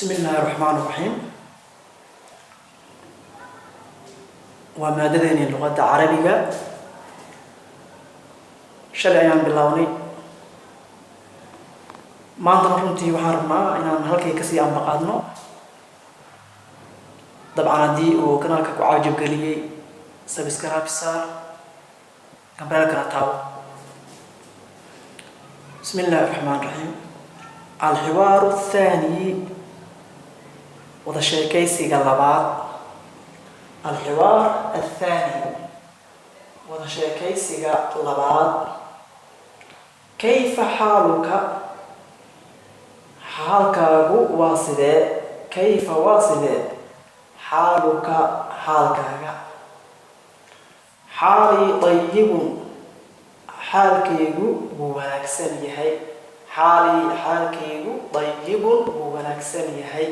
Bismi illaahi raxmaan raxiim. Waa maadadeeni luqadda Carabiga. Shalay ayaan bilownay, maantana runtii waxaan rabnaa inaan halkay kasii ambaqaadno. Dabcan, haddii uu kanaalka ku caajib geliyey, subscribe saar, gambaleelkana taabo. Bismi illaahi raxmaan raxiim. الحوار الثاني, wada sheekaysiga labaad. الحوار الثاني, wada sheekaysiga labaad. كيف حالك? Xaalkaagu waa sidee? كيف waa sidee, حالك xaalkaaga. حالي طيب, xaalkaygu wuu wanaagsan yahay. حالي xaalkaygu, طيب wuu wanaagsan yahay.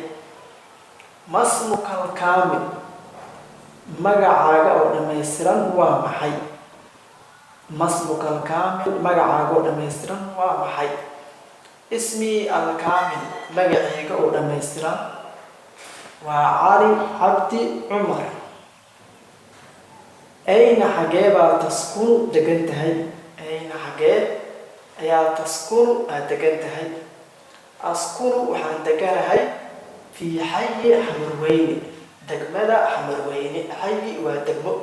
ما اسمك الكامل? Magacaaga oo dhammaystiran waa maxay? ما اسمك الكامل? Magacaaga oo dhammaystiran waa maxay? اسمي الكامل, magacayga oo dhammaystiran waa Cali Cabdi Cumar. أين xagee baa تسكن degan tahay? أين xagee ayaa تسكن aada degan tahay? أسكن waxaan deganahay, في حي Xamarweyne, degmada Xamarweyne. حي waa degmo.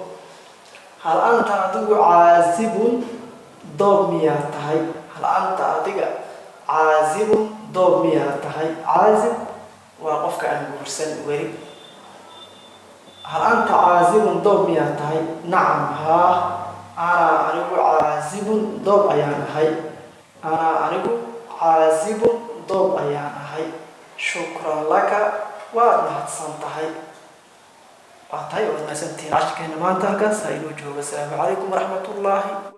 هل أنت adigu عازب doob miyaa tahay? هل أنت adiga عازب doob miyaa tahay? عازب waa qofka aan guursan weli. هل أنت عازب doob miyaa tahay? نعم haa, أنا anigu عازب doob ayaan ahay. أنا anigu عازب doob ayaan ahay. شكرا لك, waad mahadsan tahay. Waa tahay, waad mahadsantihiin. Cashirkeena maanta halkaas ha inuu joogo. Asalaamu calaykum waraxmatullaahi.